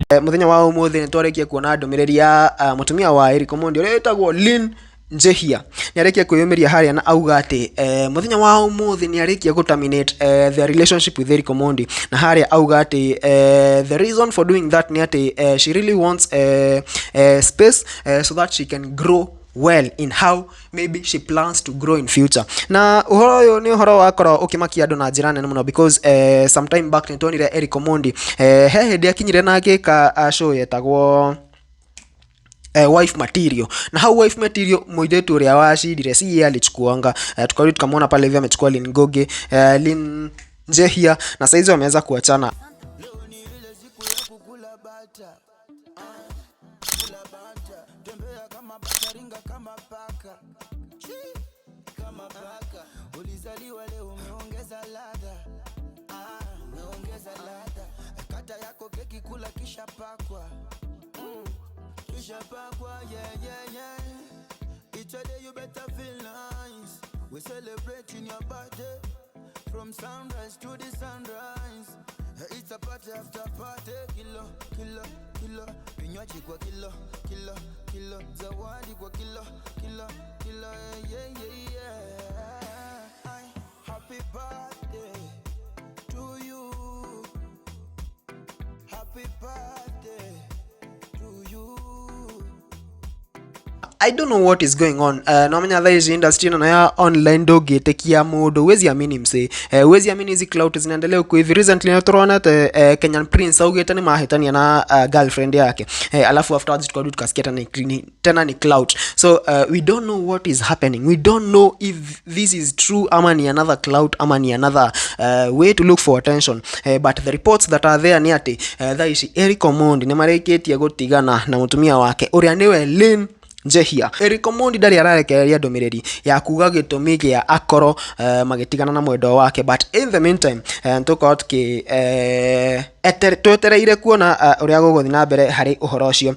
Mũthenya wa ũmũthĩ nĩ twarĩkia kuona ndũmĩrĩri ya mũtumia wa Eric Omondi ũrĩa wĩtagwo Lynn Njehia. Nĩ arĩkia kwĩyumĩria harĩa na auga atĩ mũthenya wa ũmũthĩ nĩ arĩkia gũ terminate their relationship with Eric Omondi, na harĩa auga atĩ the reason for doing that nĩ atĩ she really wants space so that she can grow well in how maybe she plans to grow in future. Na ũhoro ũyũ nĩ ũhoro wakorwo ũkĩmakia andũ na njĩra nene mũno because sometime back nĩ tuonire Eric Omondi he hĩndĩ akinyire na agĩka show yetagwo Wife Material, na hau Wife Material mũirĩtu ũrĩa wacindire si yeye alichukuanga. Tukarudi tukamwona pale hivi amechukua Lynn Ngugi, Lynn Njehia, na saizi wameweza kuachana. Leo ni ile siku ya kukula bata, ah, kula bata, tembea kama bata, ringa kama paka, Chi, kama paka. Ulizaliwa leo, umeongeza ladha, ah, umeongeza ladha. Kata yako keki, kula kisha pakwa, kisha pakwa, yeah. It's a day you better feel nice. We celebrating your birthday from sunrise to the sunrise. It's a party after party. Kilo, kilo, kilo. Vinywaji kwa kilo, kilo, kilo. Zawadi kwa kilo, kilo, kilo. Yeah. Ay, happy birthday to you. Happy birthday to you. I don't know what is going on. No menya thaa ici industry ĩno ya online ndũngĩtĩkia mũndũ, huwezi amini msee, huwezi amini hizi clout zinaendelea huku hivi. Recently nĩ tũronete Kenyan Prince augĩte nĩ mahĩtania na girlfriend yake, alafu afterwards tukarudi tukasikia tena ni clout. So we don't know what is happening. We don't know if this is true ama ni another clout ama ni another way to look for attention, but the reports that are there nĩ atĩ thaa ici Eric Omondi nĩ marĩkĩtie gũtigana na mũtumia wake ũrĩa nĩwe Lynn Njehia. Eric Omondi ndarĩ ararekereria ndũmĩrĩri ya kuga gĩtũmi gĩa akorwo magĩtigana na mwendwa wake, but in the meantime tũkorwo twetereire kuona ũrĩa gũgũthiĩ na mbere harĩ ũhoro ũcio.